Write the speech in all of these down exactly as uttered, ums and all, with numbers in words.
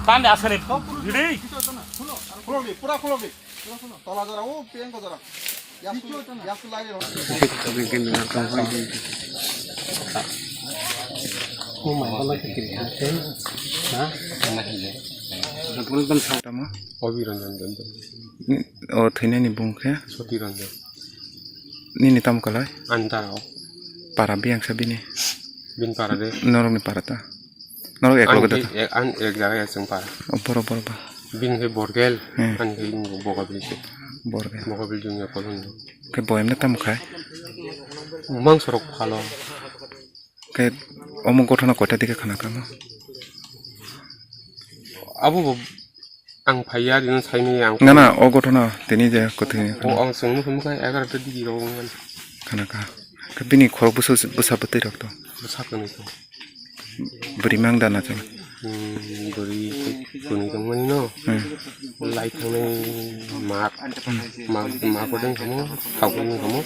Tande asani. Ready? Khulok di, pura khulok di. Tola jora, o peng ko jora. Yasu, yasu lai ro. Tamo? Obi Ranjan Dondon. O thwinani bung khe? Soti Ranjan. Nini tamo kalai? Ani dara o. Para biyang sa bini? Bin para de. Norokni para ta? Norok ek loge da? Ek, an ek jaga ya chwng para. O, boro, boro ba. Bini khe Borgel, hmm, ani khe Bogabil se. Borgel. Bogabil jung ya kolon. Khe boyamne tamo khai? Mang sorok phalo. Khe omo gothona koita dike khana kamo? Abo bo ang phaiya, dino saimaya ang. Na, na, o gothona tini je kothai. O ang chwngno hwnmokha egarota digi rok wngmani. Khana kha. Khe bini khorok bwsa, bwsa bwtwi rok to? Bwsa kwnwi to. Bwrwi mang da na chwng? Hmm, bwrwi kwnwi tongmani no. Hmm. Lai thangnai ma, ma, ma kodeng kamo, thau kodeng kamo,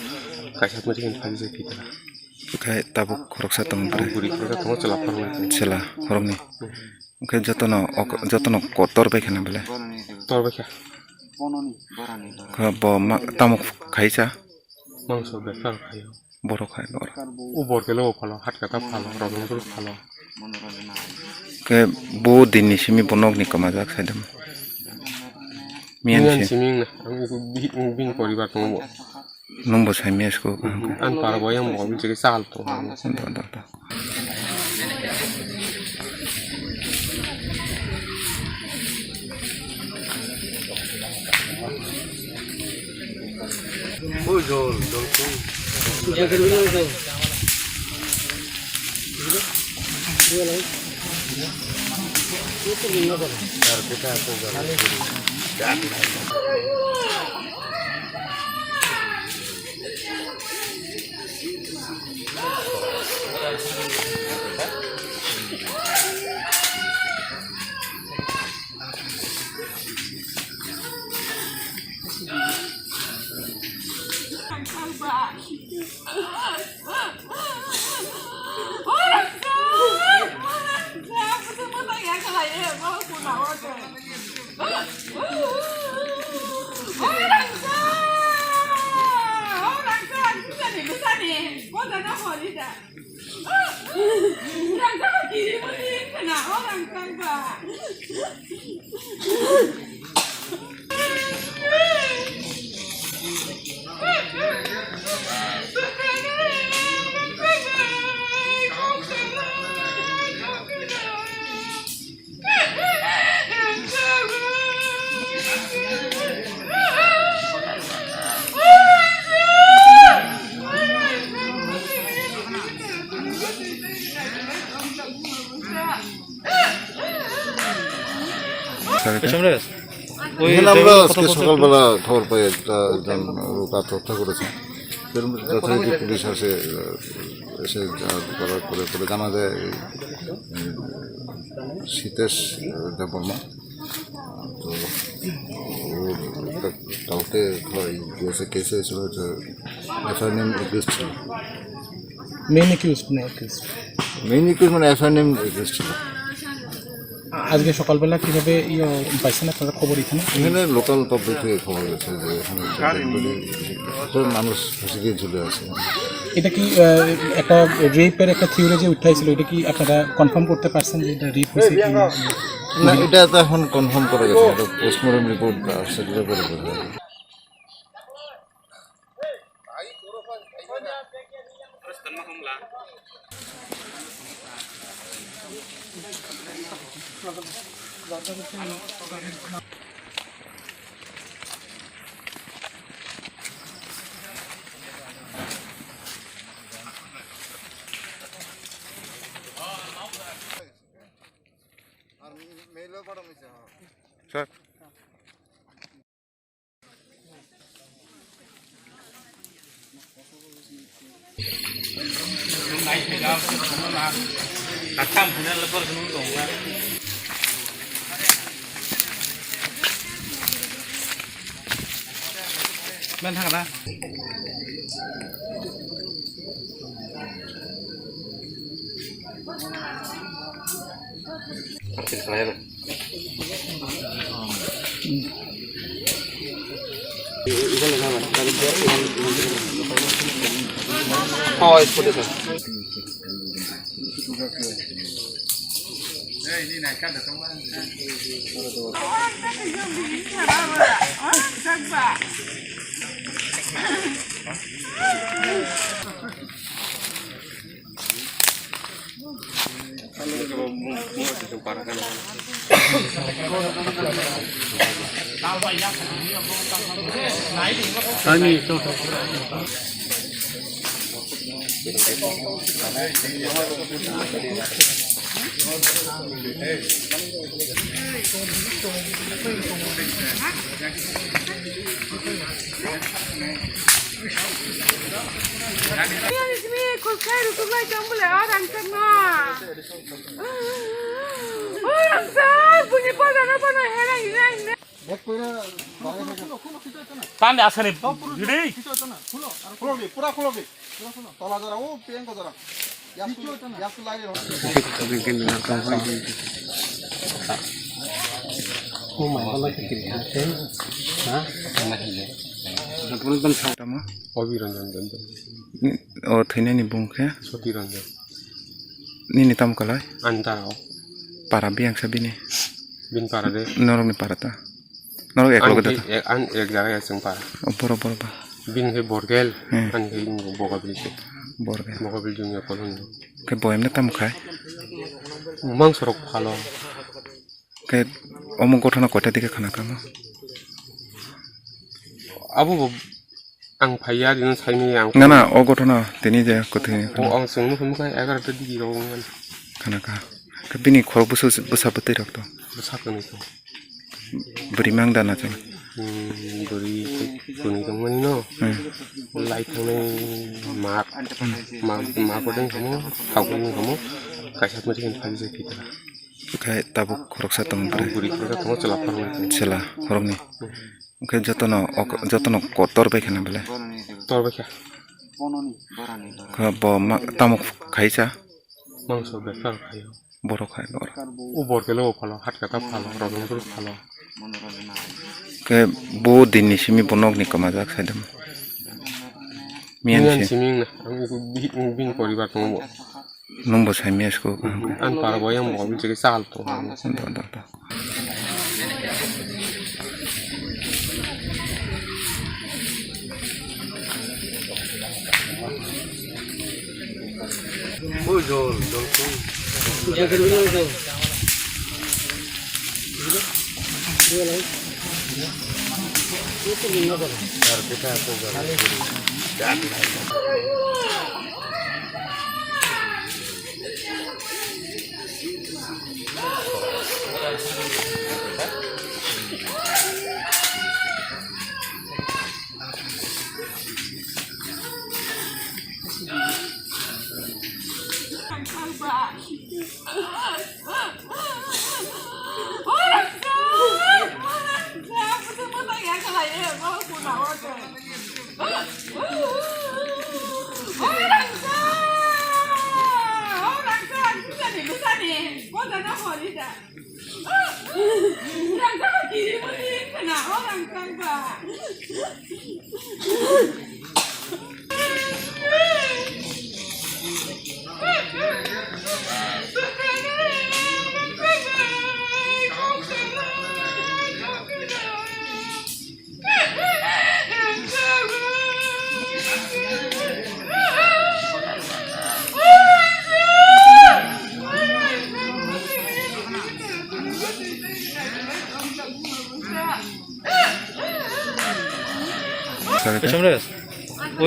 kaisa mari khe phai jai thwi ta. Khai tabuk khoroksa tongo bwrwi. Bwrwi khoroksa tongo, chwla khoroknwi. Chwla khoroknwi. Hwnkhe jotono, jotono kotor bai khana belai? Tor bai kha. Kha bo ma, tamo khaisa? Mangso bepar khaio. Borok khai borok. O Borgelo phalo, Hatkata phalo, Rajongpur phalo. Khe bo dinni simi bo nokni kwmajak saidam. Miyan simi wngna, ang bini poribar tongo bo. Nwng bo saimaya siko. Ani para bo yang bo bini chikhe chal tongo. Da, da, da. এখানে আমরা আজকে সকালবেলা খবর পাই একটা একজন লোক আত্মহত্যা করেছে। এর মধ্যে যথারীতি পুলিশ আসে, আহ, এসে যা করার পরে, পরে জানা যায় এই, উম, সীতেশ, আহ, দেববর্মা। তো ও কা-, কালকে ধরো এই কেসে, কেসে ছিল যে এফআইআর নেম একুশ ছিল। মেইন একিউজড না একিউজড? মেইন একিউজড মানে এফআইআর নেম একুশ ছিল। আজকে সকালবেলা কিভাবে ইয়ে পাইছেন আপনারা খবর এখানে? এখানে লোকাল পাবলিক থেকে খবর গেছে যে এখানে একটা ডেড বডি, একটা মানুষ ফাঁসি দিয়ে ঝুলে আছে। এটা কি, আহ, একটা রেপের একটা থিওরি যে উঠে আসছিল, এটা কি আপনারা কনফার্ম করতে পারছেন যে এটা রেপ হয়েছে কি? না, এটা তো এখন কনফার্ম করা গেছে, এটা পোস্টমর্টম রিপোর্ট আসছে, এটা পরে বোঝা যাবে। Sir. Tande asani, gidi. Khulok di, pura khulok di. Tola jora, o pengko jora. Yasu, yasu lai ro. Tamo? Obiranjan Debbarma. O thwinani bung khe? Sotiranjan. Nini tamo kalai? Ani dara o. Para biyang sa bini? Bini para de. Norokni para ta? Norok ek loge da ta? Ek, an ek jaga ya chwng para. O, boro, boro ba. Bini khe Borgel, hmm, ani khe Bogabil se. Borgel. Bogabil junior college. Khe boyamno tamo khai? Mangsorok phalo. Khe omo gothona koita dike khana kamo? Abo bo ang phaiya, dino saimaya ang. Na, na, o gothona tini je kwthwi. O ang chwngno hwnwi kha egarota digi rok wngmani. Khana kha. Khe bini khorok bwsa, bwsa bwtwi rok to? Bwsa kwnwi to. Bwrwi mang da na chwng? Hmm, bwrwi kwnwi tongmani no. Hmm. Lai thangnai ma, ma, ma bodeng kamo, thau bodeng kamo, kaisa mari khe phai jai khe. Khai tabuk khoroksa tongo bwrwi. Bwrwi khoroksa tongo, chwla khoroknwi. Chwla khoroknwi. Hmm. Hwnkhe jotono, jotono kotor bai khana belai? Tor bai kha. Kha bo ma, tamo khai cha? Mangso bebsa khai. Borok khai, borok. O Borgelo phalo, Hatkata phalo, Rajanpur phalo. Khe bo dinni simi bo nokni kwmajak saidam. Miyan simi wngna, ang bini poribar tongo bo. Nwng bo saimaya siko. Ang para bo yang bo bini chikhe chal tongo. Do, do, do.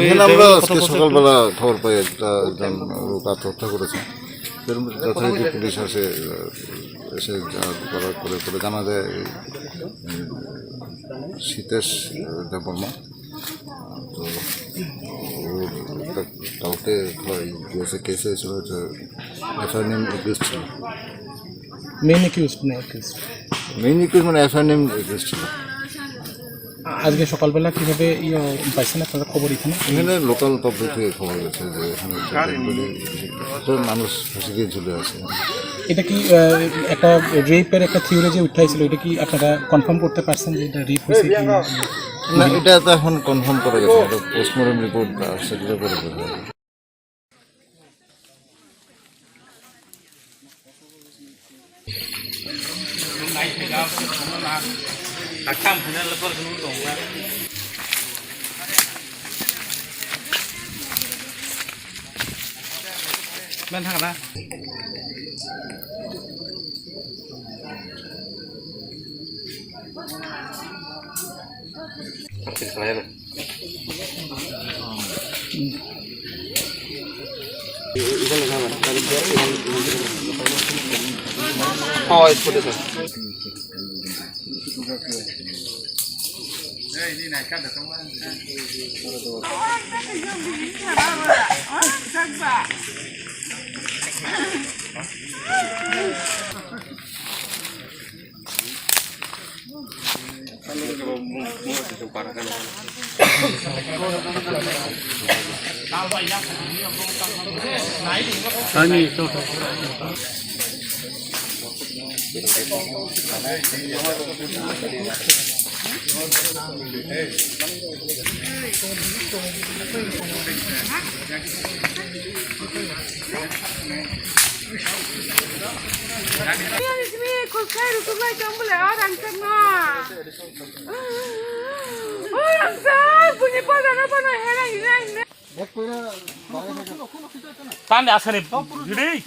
এখানে আমরা আজকে সকালবেলা খবর পাই একটা একজন লোক আত্মহত্যা করেছে। এর মধ্যে যথারীতি পুলিশ আসে, আহ, এসে যা করার পরে, পরে জানা যায় এই, উম, সীতেশ, আহ, দেববর্মা। তো ও কা-, কালকে হয় গিয়েছে, কেসে হয়েছিল যে এফআইআর নেম একুশ ছিল। মেইন একিউজড না একিউজড? মেইন একিউজ মানে এফআইআর নেম একুশ ছিল। আজকে সকালবেলা কিভাবে ইয়ে পাইছেন আপনারা খবর এখানে? এখানে লোকাল পাবলিক থেকে খবর গেছে যে এখানে একটা ডেড বডি, একটা মানুষ ফাঁসি দিয়ে ঝুলে আছে। এটা কি, আহ, একটা রেপের একটা থিওরি যে উঠে আসছিল, এটা কি আপনারা কনফার্ম করতে পারছেন যে এটা রেপ হয়েছে কি? না, এটা তো এখন কনফার্ম করা গেছে, এটা পোস্টমর্টম রিপোর্ট আসছে, সেটা পরে বোঝা যাবে। Tande asani. Gidi.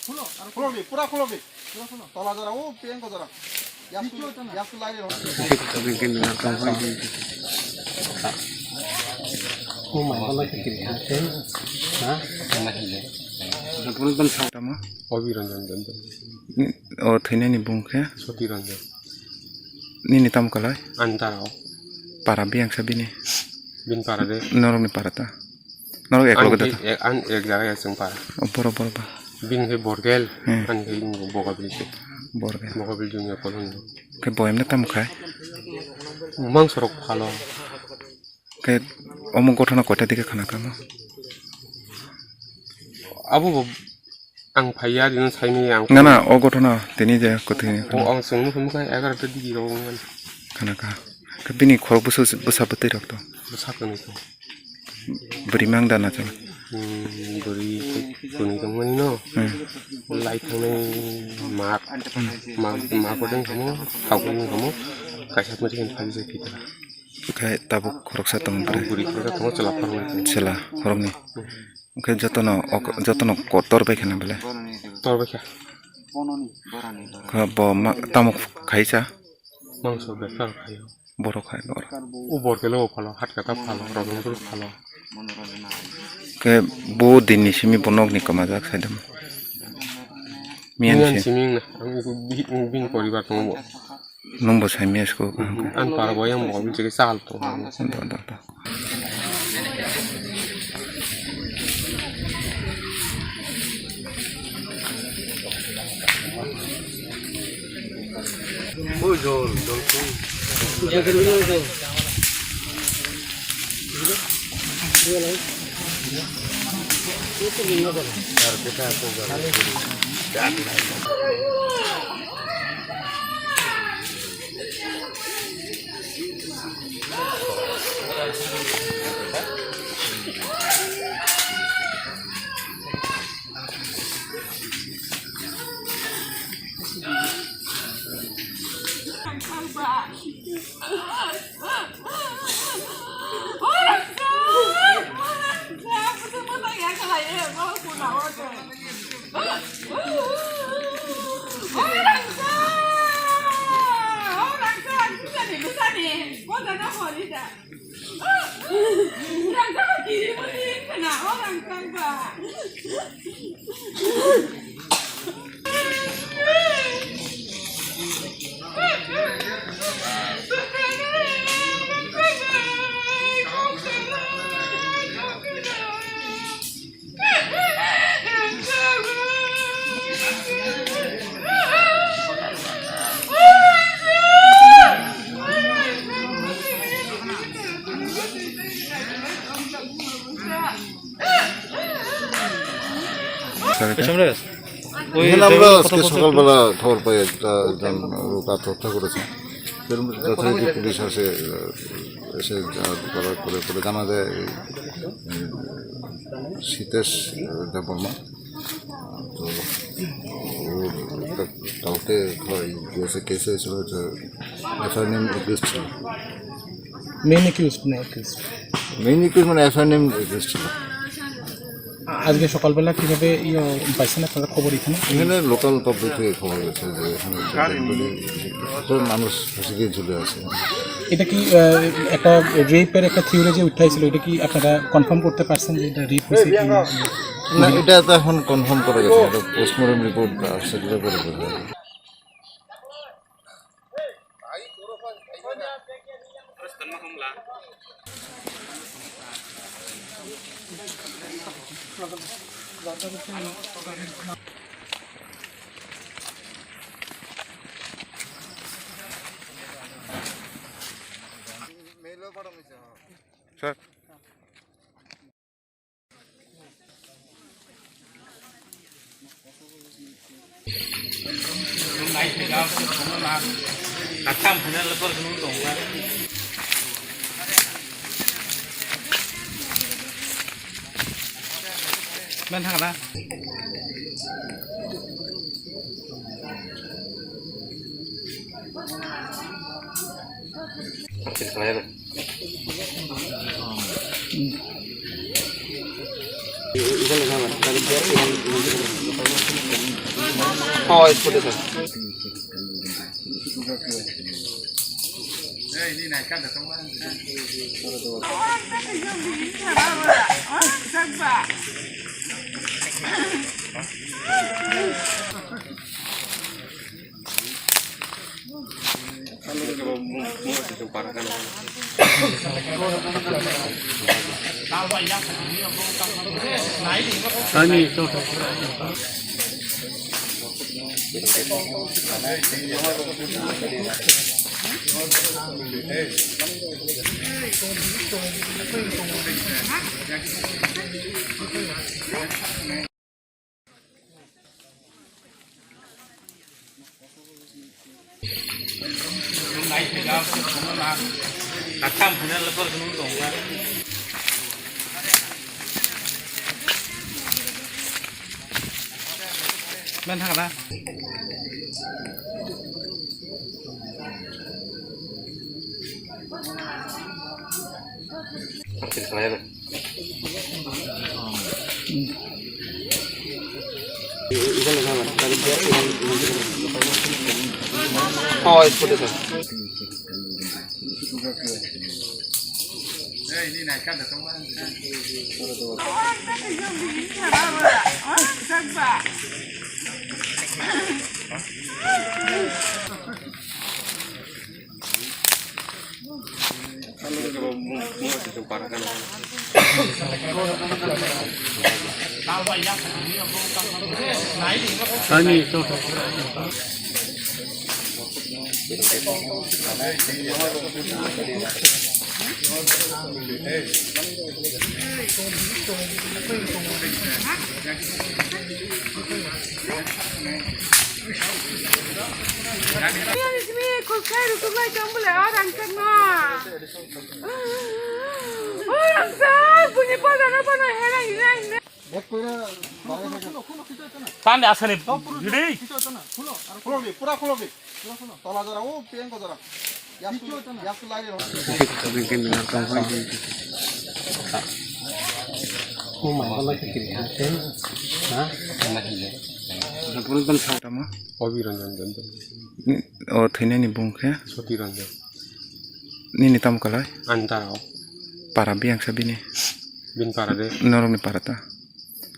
Pura khulok di, pura khulok di. Tola jora, o pengko jora. Yasu, yasu lai ro. Tamo? Obi Ranjan Debbarma. Ni, o thwinani bung khe? Soti Ranjan. Nini tamo kalai? Ani dara o. Para biyang sa bini? Bini para de. Norokni para ta? Norok ek loge da ta? Ek, an ek jaga ya chwng para. O, boro, boro ba. Bini khe Borgel, hmm, ani khe Bogabil se. Borgel. Bogabil junior kolon. Khe boyamno tamo khai? Mangsorok phalo. Khe omo gothona koita dike khana kamo? Abo bo ang phaiya, dino saimaya ang. Na, na, o gothona tini je kwthwi. O ang chwngno hwnmokha egarota digi rok wngmani. Khana kha. Khe bini khorok bwsa, bwsa bwtwi rok to? Bwsa kwnwi to. Bwrwi mang da na chwng? Hmm, bwrwi kwnwi tongmani no. Hmm. Lai thangnai mak, mak, mak odeng kamo, thok odeng kamo, kaisa mari khe phai jai kita. Khe tabuk khoroksa tongo bwrwi. Bwrwi khoroksa tongo, chwla khoroknwi tongo. Chwla khoroknwi. Hmm. Khe jotono ok-, jotono kotor bai khana bele? Tor bai kha. Kha bo ma-, tamo khaisa? Mangso bekar khaio. Borok khai borok. O Borgelo phalo, Hatkata phalo, Robinpur phalo. Khe bo dinni simi bo nokni kwmajak saidam. Miyan Miyan si. Simi wngna, ang bi-, bini poribar tongo bo. Nwng bo saimaya siko. Mhm. Ang para bo yang bo bini chikhe chal tongo. Do, do, do. এখানে আমরা আজকে সকালবেলা খবর পাই একটা একজন লোক আত্মহত্যা করেছে। এর মধ্যে যথারীতি পুলিশ আসে, আহ, এসে, আহ, তারা করে, করে জানা যায় এই, উম, সীতেশ, আহ, দেববর্মা। তো ও একটা কালকে হয়, যে কেসে ছিল যে এফআইআর নেম একুশ ছিল। মেইন একুশ না একুশ? মেইন একুশ মানে এফআইআর নেম একুশ ছিল। আজকে সকালবেলা কিভাবে ইয়ে পাইছেন আপনারা খবর এখানে? এখানে লোকাল পাবলিক থেকে খবর গেছে যে এখানে একটা ডেড বডি, একটা মানুষ ফাঁসি দিয়ে ঝুলে আছে। এটা কি, আহ, একটা রেপের একটা থিওরি যে উঠাইছিল, এটা কি আপনারা কনফার্ম করতে পারছেন যে এটা রেপ হয়েছে কি না? না, এটা তো এখন কনফার্ম করা গেছে, এটা পোস্টমর্টম রিপোর্ট আসছে, সেটা পরে বোঝা যাবে। Tande asani gidi. Khulokdi, pura khulokdi. Tola jora, o piyang ko jora. Yasu, yasu lai ro. Obi Ranjan Debbarma. O thwinani bung khe? Soti Ranjan. Nini tamo kalai? Ani dara o. Para biyang sa bini? Bini para de. Norokni para ta?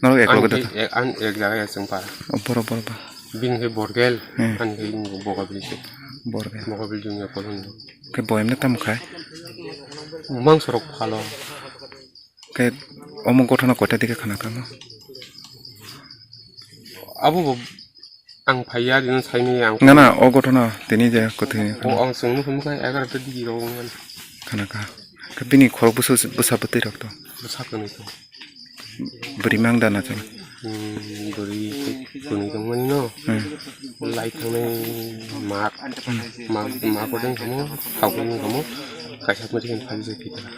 Norok ek loge da ta? Ek, an ek jaga ya chwng para. O, boro, boro ba. Bini khe Borgel, hmm, ani khe Bogabili se. Borgel. Bogabili jung ya kolon do. Khe boyamne tamo khai? Mang sorok phalo. Khe omo gothona koita dike khana kamo? Abo bo ang phaiya, dino saimani ang. Na, na, o gothona tini je kothwi. O ang chwngno hwnkhai egarota digi rok wngmani. Khana kha. Khe bini khorok bwsa, bwsa bwtwi rok to. Bwsa kwnwi to. Bwrwi mang da na chwng. Hmm, bwrwi tei kwnwi tongmani no. Hmm. Lai thangnai mak, mak, mak bodeng kamo, thao bodeng kamo, kaisa mari khe phai jai thai tara.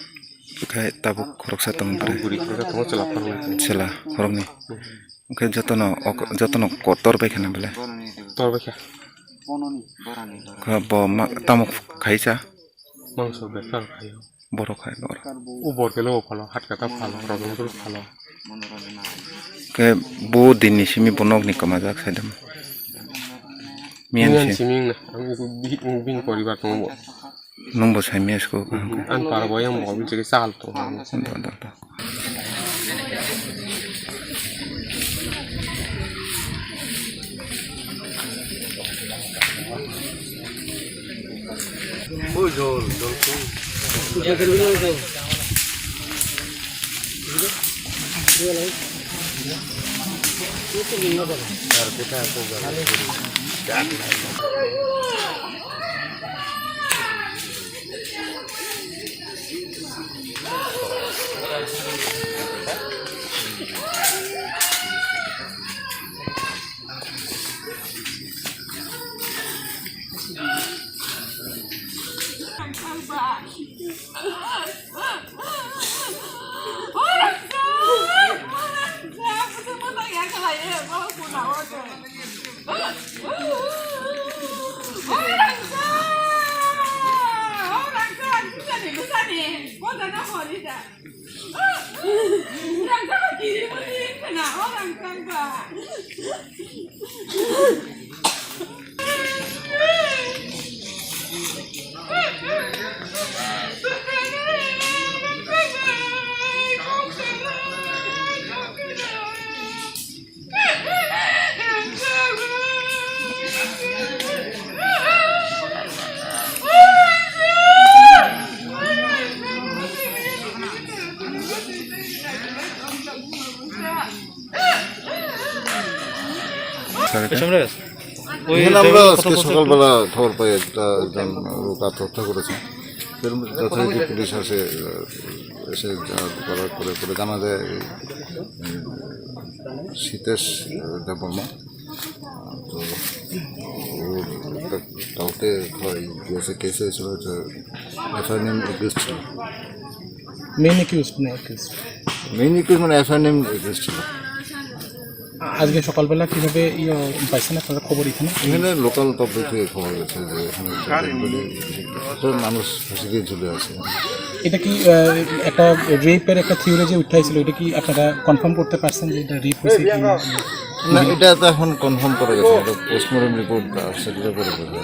Khai tabuk khoroksa tong bwrwi. Bwrwi khoroksa tongo, chwla khoroknwi. Chwla khoroknwi. Hmm. Oke, jotono, ok-, jotono kotor bai khana bele. Tor bai kha. Kha bo ma, tamo khaisa? Mangso bekar khayo. Borok khai borok. U bor kelo phalo, hat kata phalo, rodong dul phalo. Ke bo dinni simi bo nokni kwmajak saidam. Miyan Miyan si. Siming na, ang bi-, bini poribar tongo. Nwng bo saimaya siko. Ang para bo yang bo bini chikisa hal to. Do, do, do. এখানে আমরা আজকে সকালবেলা খবর পাই একটা একজন লোক আত্মহত্যা করেছে। এর মধ্যে যথারীতি পুলিশ আসে, আহ, এসে যা করার পরে, পরে জানা যায়, উম, সীতেশ, আহ, দেববর্মা। তো ওর একটা কালকে হয় গিয়েছে, কেস হয়েছিল যে এফআইআর নেম একুশ ছিল। মেইন একিউজড না একিউজড? মেইন একিউজড মানে এফআইআর নেম একুশ ছিল। আজকে সকালবেলা কিভাবে ইয়ে পাইছেন আপনারা খবর এখানে? এখানে লোকাল পাবলিক থেকে খবর গেছে যে এখানে একটা ডেড বডি, একটা মানুষ ফাঁসি দিয়ে ঝুলে আছে। এটা কি, আহ, একটা রেপের একটা থিওরি যে উঠে আসছিল, এটা কি আপনারা কনফার্ম করতে পারছেন যে এটা রেপ হয়েছে কি না? না, এটা তো এখন কনফার্ম করা গেছে, এটা পোস্টমর্টম রিপোর্ট আসছে, সেটা পরে বোঝা যাবে।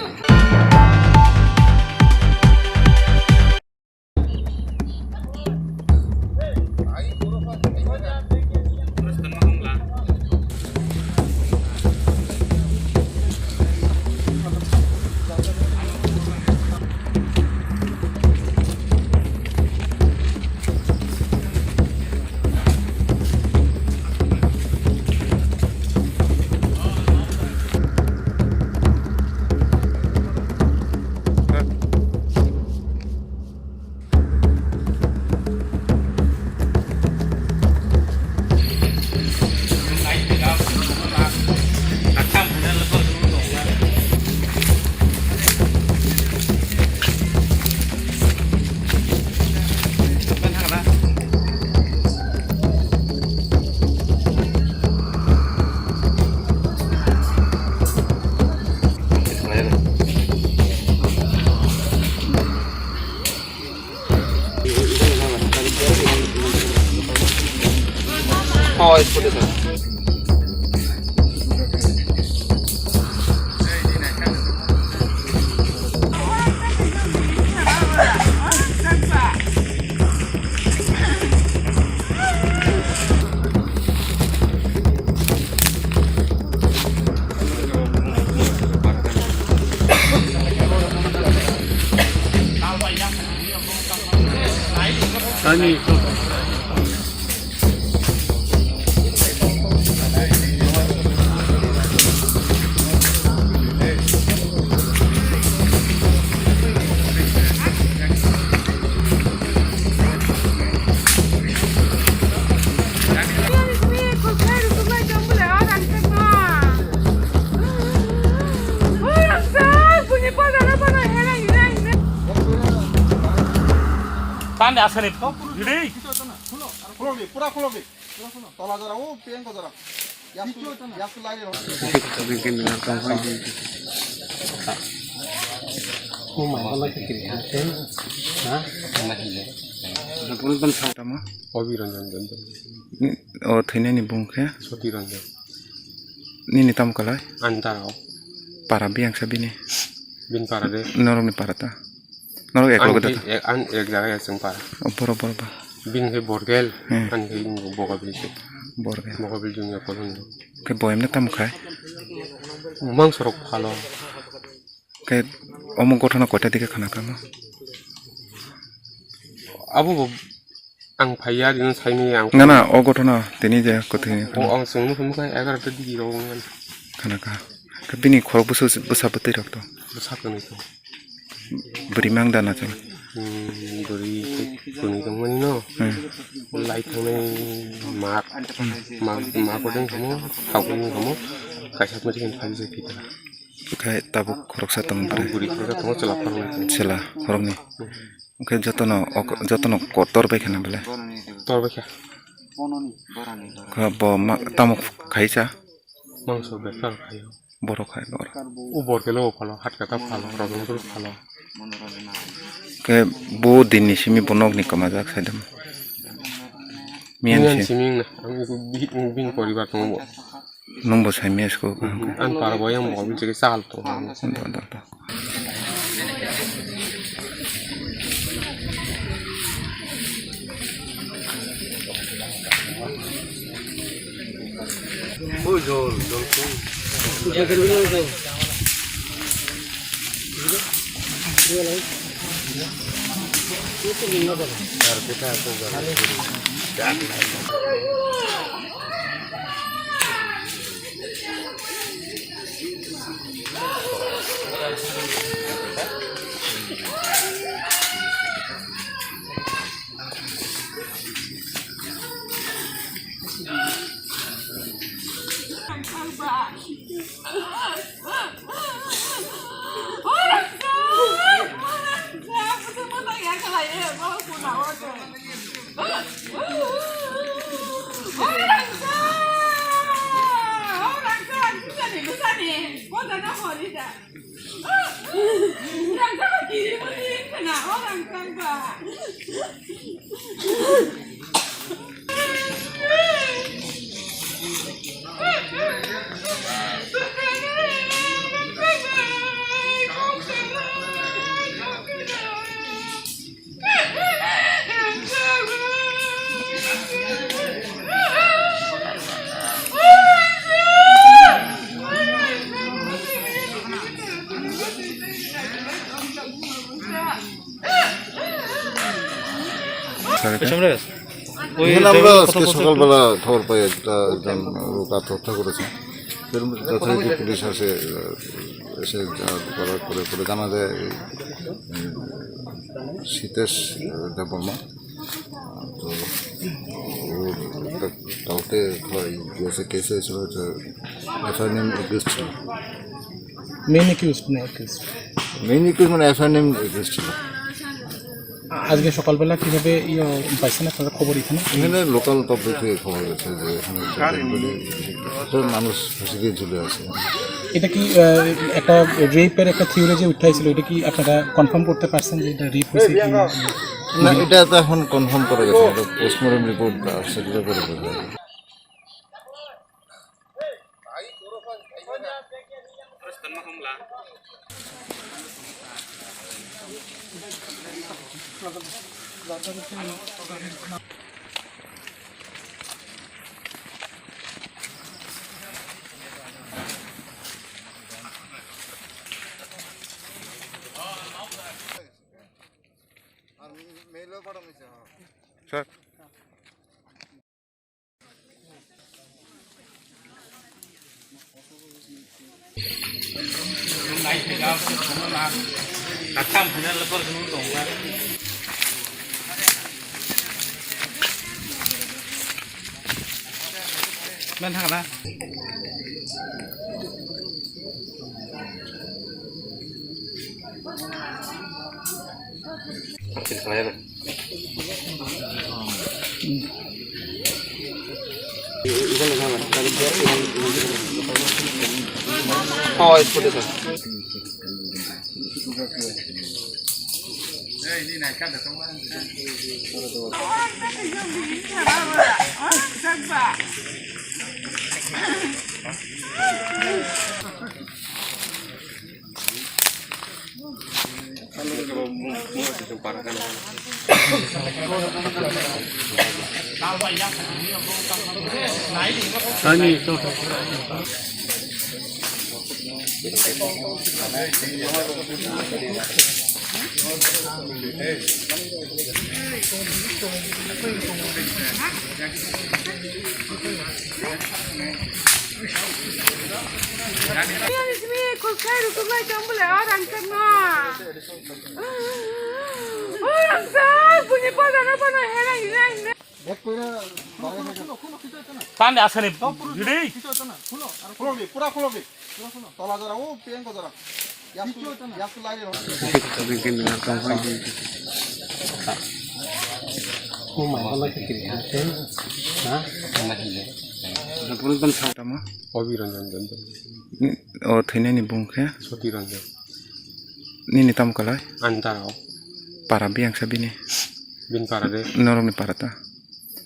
Ande asani pho, gidi. Khulok di, pura khulok di. Tola jora, o pengko jora. Yasu, yasu lai ro. Obiranjan Debbarma. Ni, o thwinani bung khe? Sotiranjan. Nini tamo kalai? Ani dara o. Para biyang sa bini? Bini para de. Norokni para ta? Norok ek loge da ta? Ek, an ek jaga ya chwng para. O, boro, boro ba. Bini khe Borgel, hmm, ani khe Bogabil se. Borgel. Bogabil junior college. Khe boyamno tamo khai? Mangsorok phalo. Khe omo gothona koita dike khana kamo? Abo bo ang phaiya, dino saini ang. Na, na, o gothona tini je kothini. O ang chwngno hwnwi kha egarota digi rok wngmani. Khana kha. Khe bini khorok bwsa, bwsa bwtwi rok to? Bwsa kwnwi to. Bwrwi mang da na chwng? Hmm, bwrwi kwnwi tongmani no. Hmm. Lai thangnai mak, mak, mak bodeng kamo, thau bodeng kamo, kaisa mari khe phai jai kita. Khe tabuk khoroksa tongo bwrwi. Bwrwi khoroksa tongo, chwla khoroknwi. Chwla khoroknwi. Hwnkhe jotono ok-, jotono kotor bai khana belai. Tor bai kha. Kha bo ma-, tamo khaisa? Mangso bepar khaio. Borok khai borok. O Borgelo phalo, Hatkata phalo, Rajongpur phalo. Khe bo dinni simi bo nokni kwmajak saidam. Miyan simi wngna, ang bini poribar tongo bo. Nwng bo saimaya siko. Ang para bo yang bo bini chikhe chal tongo. Do, do, do. এখানে আমরা আজকে সকালবেলা খবর পাই একটা একজন লোক আত্মহত্যা করেছে। এর মধ্যে যথারীতি পুলিশ আসে, আহ, এসে যা করার পরে, পরে জানা যায় এই, উম, সীতেশ, আহ, দেববর্মা। তো ও কা-, কালকে হয়, গেছে কেসে হয়েছিল, হচ্ছে এফআইআর নেম একুশ ছিল। মেইন একিউজড না একিউজড? মেইন একিউজ মানে এফআইআর নেম একিউজ ছিল। আ-, আজকে সকালবেলা কিভাবে ইয়ে পাইছেন আপনারা খবর এখানে? এখানে লোকাল পাবলিক থেকে খবর গেছে যে এখানে একটা ডেড বডি, একটা মানুষ ফাঁসি দিয়ে ঝুলে আছে। এটা কি, আহ, একটা রেপের একটা থিওরি যে উঠে আসছিল, এটা কি আপনারা কনফার্ম করতে পারছেন যে এটা রেপ হয়েছে কি না? না, এটা তো এখন কনফার্ম করা গেছে, এটা পোস্টমর্টম রিপোর্ট আসছে, সেটা পরে বোঝা যাবে। Sir. Oh, it's good, sir. Tande asani. Pura khulo, pura khulo. Tola jora, o pengko jora. Yasu, yasu lai ro. Obi Ranjan Debbarma. O thwinani bung khe? Soti Ranjan. Nini tamo kalai? Ani dara o. Para biyang sa bini? Bini para de. Norokni para ta?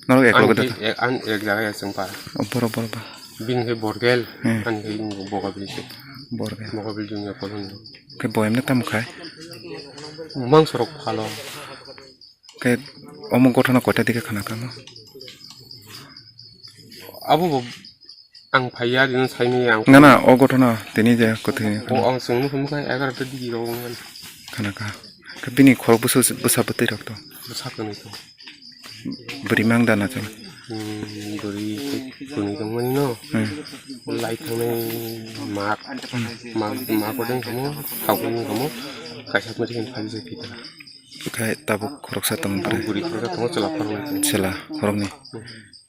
Norok ek loge da? Ek, an ek jaga ya chwng para. O, boro, boro ba. Bini khe Borgel, hmm, ani khe Bogabil se. Borgel. Bogabil junior college. Khe boyamno tamo khai? Mangsorok phalo. Khe omo gothona koita dike khana kamo? Abo bo ang phaiya, dino saimaya ang. Na, na, o gothona tini je kwthwi o khana. Ang chwngno hwnwi kha egarota digi rok wngmani. Khana kha. Khe bini khorok bwsa, bwsa bwtwi rok to? Bwsa kwnwi to. Bwrwi mang da na chwng? Hmm, bwrwi kwnwi tongmani no. Hmm. Lai thangnai mak, mak, mak bodeng kamo, thau kwnwi kamo, kaisa mari khe phai jai kita. Khe tabuk khoroksa tongo bwrwi. Bwrwi khoroksa tongo, chwla khoroknwi. Chwla khoroknwi.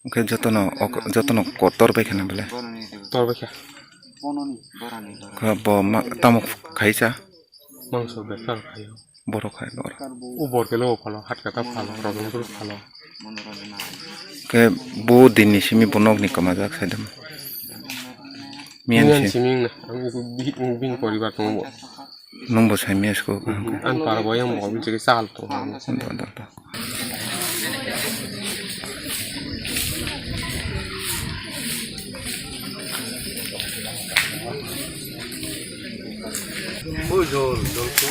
Hwnkhe jotono ok-, jotono kotor bai khana belai? Tor bai kha. Kha bo ma-, tamo khaisa? Mangso bepar khaio. Borok khai borok. O Borgelo phalo, Hatkata phalo, Rajanpur phalo. Khe bo dinni simi bo nokni kwmajak saidam. Miyan simi wngna, ang bini poribar tongo bo. Nwng bo saimaya siko. Ang para bo yang bo bini chikisa hal tongo. Do, do, do.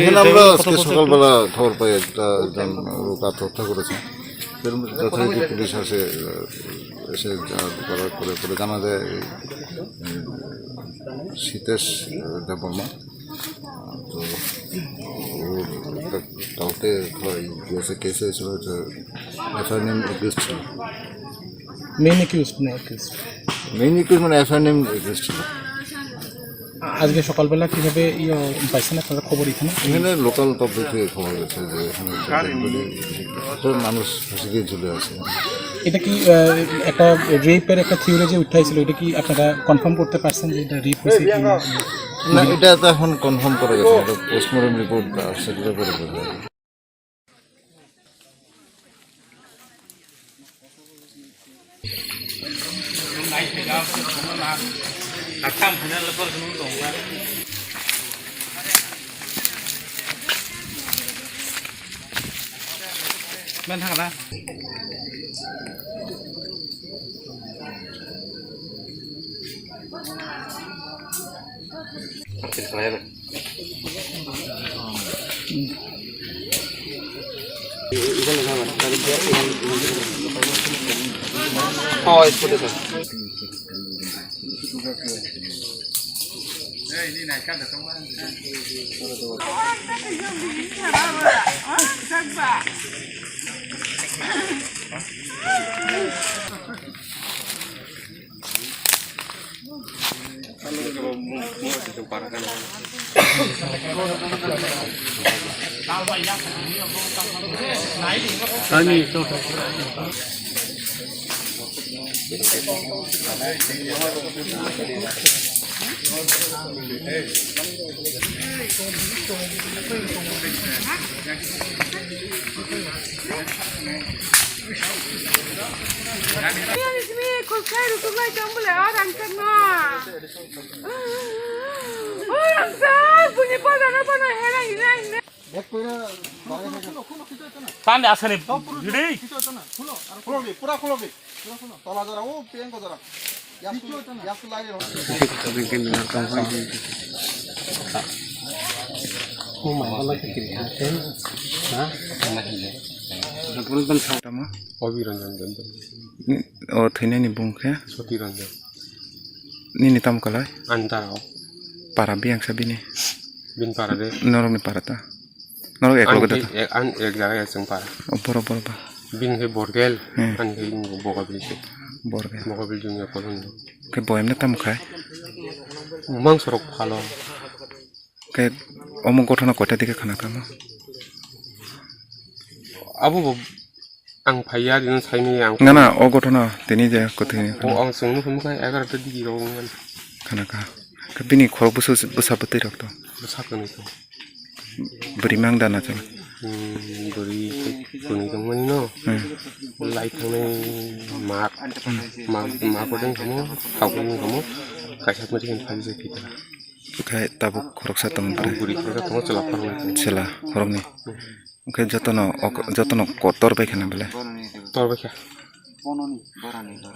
Eখানে আমরা আজকে সকালবেলা খবর পাই একটা একজন লোক আত্মহত্যা করেছে। এর মধ্যে যথারীতি পুলিশ আসে, আহ, এসে, আহ, করার পরে, পরে জানা যায়, এই, উম, সীতেশ, আহ, দেববর্মা। তো ওর একটা কালকে হয়, গেছে কেসে ছিল যে এফআইআর নেম একুশ ছিল। মেইন একিউজড না একিউজড? মেইন একিউজ মানে এফআইআর নেম একুশ ছিল। আ-, আজকে সকালবেলা কিভাবে ইয়ে পাইছেন আপনারা খবর এখানে? এখানে লোকাল পাবলিক থেকে খবর গেছে যে এখানে একটা ডেড বডি, একটা মানুষ ফাঁসি দিয়ে ঝুলে আছে। এটা কি, আহ, একটা রেপের একটা থিওরি যে উঠে আসছিল, এটা কি আপনারা কনফার্ম করতে পারছেন যে এটা রেপ হয়েছে কি না? না, এটা তো এখন কনফার্ম করা গেছে, এটা পোস্টমর্টম রিপোর্ট আসছে, সেটা পরে বোঝা যাবে। Tande asani gidi. Khulokdi, pura khulokdi. Tola jora, o pengko jora. Yasu, yasu lai ro. Tamo? Obiranjan Debbarma. Ni, o thwinani bung khe? Soti Ranjan. Nini tamo kalai? Ani dara o. Para biyang sa bini? Bini para de. Norokni para ta? Norok ek loge da ta? Ani ek jaga ya chwng para. O, boro, boro ba. Bini khe Borgel, hmm, ani khe Bogabili se. Borgel. Bogabili junior kolon do. Khe boyamne tamo khai? Mang sorok phalo. Khe omo gothona koita dike khana kamo? Abo bo ang phaiya, dino saimaya ang. Na, na, o gothona tini je kwthwi. O ang chwngno hwnwi kha egarota digi rok wngmani. Khana kha. Khe bini khorok bwsa, bwsa bwtwi rok to. Bwsa kwnwi to. Bwrwi mang da na chwng. Hmm, bwrwi kwnwi tongmani no. Hmm. Lai thangnai mak. Hmm. Mak, mak odeng kamo, thau odeng kamo. Kaisa bwrwi khe phai je thita. Khe tabuk khoroksa tongo bwrwi. Bwrwi khoroksa tongo, chwla khoroknwi. Chwla khoroknwi. Hwnkhe jotono ok-, jotono ko-, tor bai khana belai? Tor bai kha.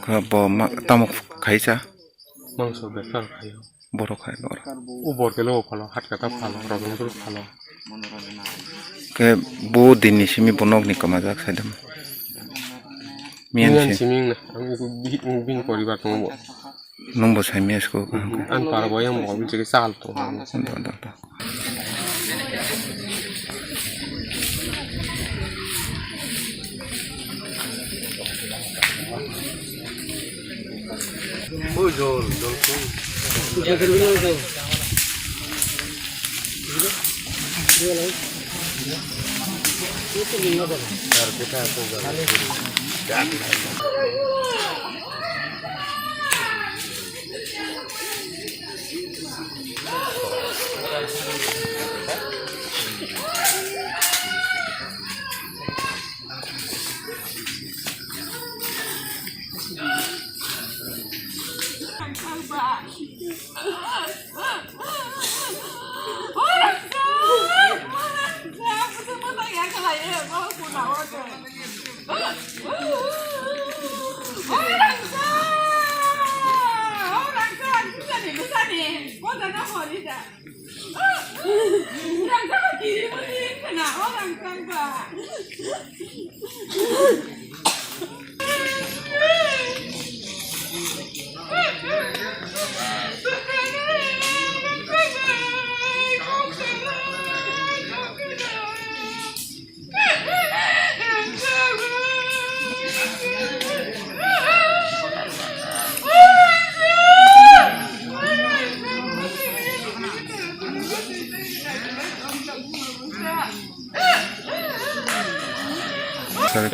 Khe bo ma-, tamo khai cha? Mangso bekar khai. Borok khai borok. O Borgelo phalo, Hatkata phalo, Rajanpur phalo. Khe bo dinni simi bo nokni kwmajak saidam. Miyan Miyan si. Simi wngna, ang bi-, bini poribar tongo bo. Nwng bo saimaya siko. Mhm. Ang para bo yang mobil cheki chal to. Da, da, da.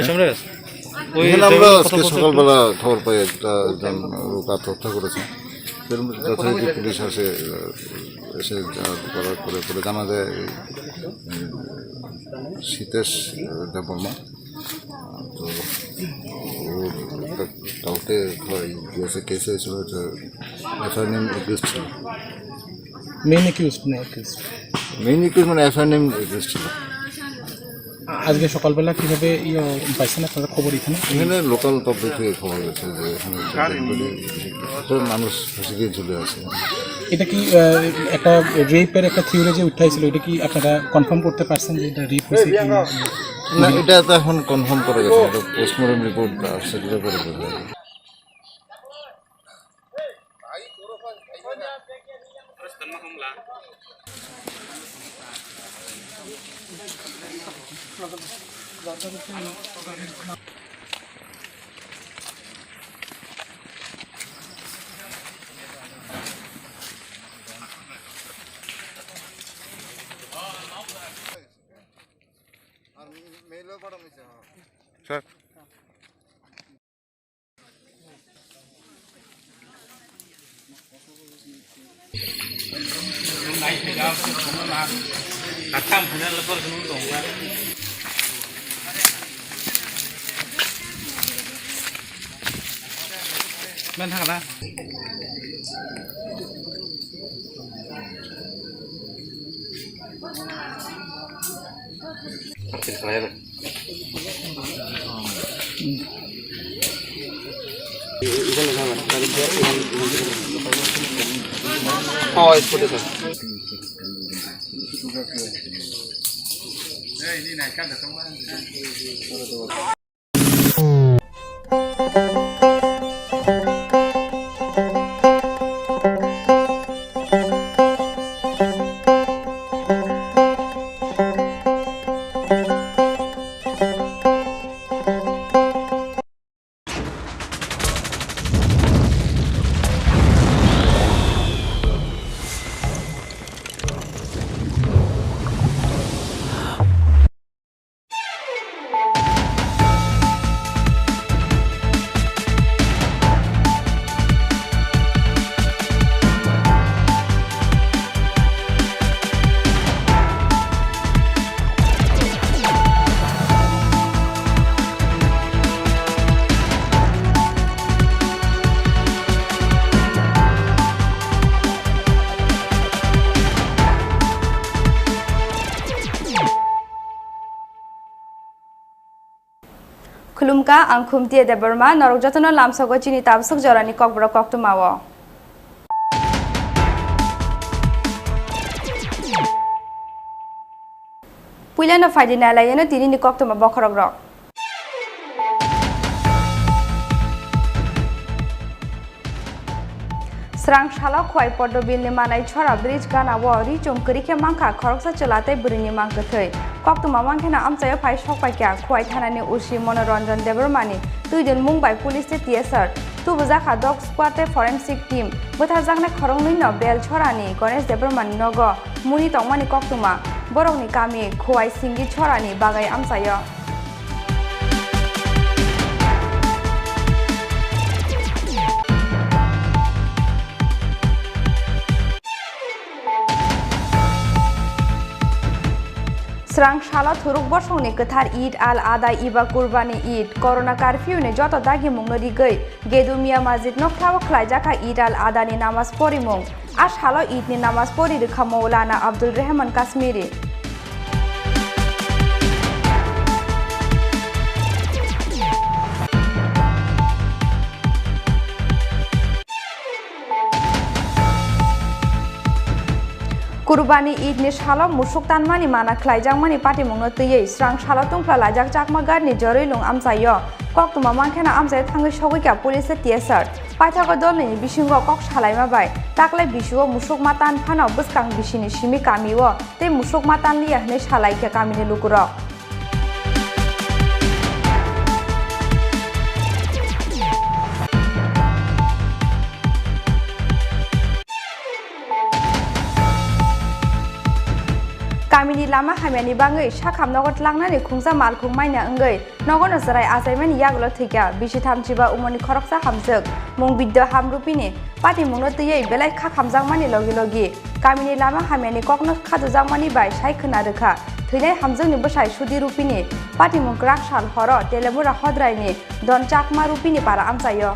Samaresh, ওই এখানে আমরা ড্রাইভারের কথা আজকে বলতে একটু সকালবেলা খবর পাই, একটা একজন লোক আত্মহত্যা করেছে। এর মধ্যে যথারীতি পুলিশ আসে, আহ, এসে যা করার করে, করে জানা যায়, এই, উম, সীতেশ, আহ, দেববর্মা। তো ও একটা কালকে হয়, গেছে কেস হয়েছিল, হচ্ছে এফআইআর নেম একুশ ছিল। মেইন একিউজড না একিউজড? মেইন একিউজ মানে এফআইআর নেম একুশ ছিল। আজকে সকালবেলা কিভাবে ইয়ে পাইছেন আপনারা খবর এখানে? এখানে লোকাল পাবলিক থেকে খবর গেছে যে এখানে একটা ডেড বডি, একটা মানুষ ফাঁসি দিয়ে ঝুলে আছে। এটা কি, আহ, একটা রেপের একটা থিওরি যে উঠাইছিল, এটা কি আপনারা কনফার্ম করতে পারছেন যে এটা রেপ হয়েছে কি? না, এটা তো এখন কনফার্ম করা গেছে, এটা পোস্টমর্টম রিপোর্ট আসছে, সেটা পরে বোঝা যাবে। Sir. Khulumkha, ang Khumtiya Debbarma, norok jotono lamsogo chini tabswk jorani kokborok koktwmao. Puilano phaidi nailaiyano tinini koktwma bokhorokrok. Srang salo Khowai Poddo Bill ni manai chora bridge gana o ri chum kwrwi khe mankha khoroksa chwla tei bwrwi ni mang kwthwi. Koktwma mankhe no amchaio phai sokpaikha Khowai thana ni O C Monoranjan Debbarma ni twidul mung bai police tei T S R. Tubujakha dog squad tei forensic team. Bwtharjaknai khoroknwi no Bel chora ni Ganesh Debbarma ni nogo muni tongmani koktwma. Borok ni kami Khowai Singgi chora ni bagwi amchaio. Srang salo thuruk bosongni kwthar Eid al-Adha iba Kurbani Eid, Corona curfew ni joto dagimungno rigwi Gedu Miya Masjid nokhlao khlaijak kha Eid al-Adha ni namaz porimung. A salo Eid ni namaz pori rwkha Maulana Abdul Rehman Kashmiri. Kurbani Eid ni salo musuk tanmani mana khlaijakmani patimungno twiwi srang salo tungphla laijak Chakma Ghat ni Joroi Lung amchaio. Koktwma mankhe no amchaio thangwi sogwi kha police tei T S R. Paithago dolni bisingo kok salaima bai taklai bisio musuk ma tan phano bwskang bisini simi kamio tei musuk ma tan liya hwnwi salai kha kamini lukurok. Kamini Lama hamyani bangwi sakham nogo tlangnani khungsa malkhung maina wngwi nogono chwrai achaimani yagulo thwikha bisi thamchiba umorni khoroksa hamjwk mung Bidya Ham Rupini. Patimungno twiwi belai kha khamjakmani logi logi kamini lama hamyani kokno khajujakmani bai sai khwna rwkha thwinai hamjwkni bwsai Sudi Rupini. Patimung kwrak sal horo Telemura Hodraini Don Chakma Rupini para amchaio.